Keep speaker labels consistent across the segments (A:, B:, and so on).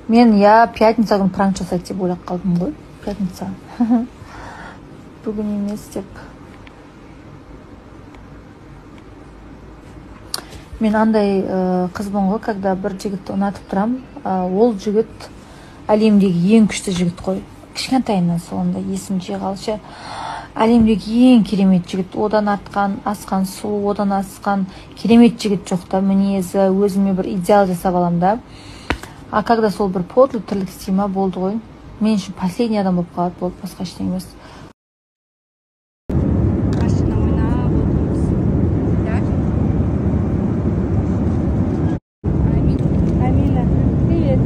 A: Мен я пятница күні пранк жасайды деп ойлап қалдым ғой. Пятница. Бүгін емес деп. Мен андай қызбын ғой, когда бір жігітті ұнатып тұрам, ол жігіт әлемдегі ең күшті жігіт қой. Кішкентайымнан сонда есім жиғалшы. Әлемдегі ең керемет жігіт, одан артқан, асқан сұлу, одан асқан керемет жігіт жоқ та, мінезі, өзіме бір идеал жасап алам да. А когда сол бір подлый тірлік істей ма, болды ғой. Мен үшін последний адам болып қалады, болды, басқа ештеңе емес.
B: Машина ойнап отырмыз. Да? Амина, привет.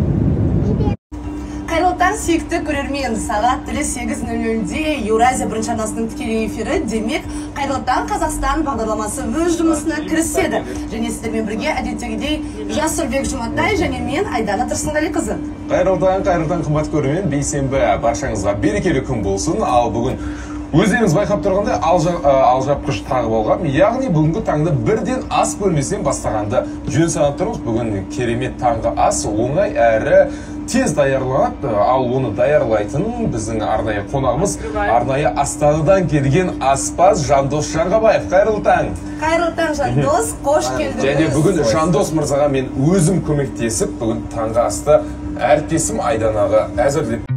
C: Қайырлы таң, сүйікті көрермен. Сағат тілі 8:00-де Еуразия бірінші арнасының тікелей эфирі. Демек, Қайырлы таң Қазақстан бағдарламасы өз жұмысына кіріседі. Және сіздермен бірге әдеттегідей Жасұрбек Жұматай және мен Айдана Тұрсынғалиқызы.
D: Қайырлы таң, қайырлы таң, қымбат көрермен. Бейсенбі баршаңызға берекелі күн болсын. Ал бүгін өздеріңіз байқап тұрғандай алжапқыш тағып алғам. Яғни бүгінгі таңды бірден ас бөлмесінен бастағанды жөн санап тұрмыз. Бүгін керемет таңғы ас оңай әрі тез даярланады. Ал оны даярлайтын біздің арнайы қонағымыз, арнайы Астанадан келген аспаз Жандос Жаңғабаев. Қайырлы таң.
C: Қайырлы таң, Жандос, қош келдіңіз.
D: Және бүгін Жандос мырзаға мен өзім көмектесіп, бүгін таңғы асты әріптесім Айданаға әзірлеп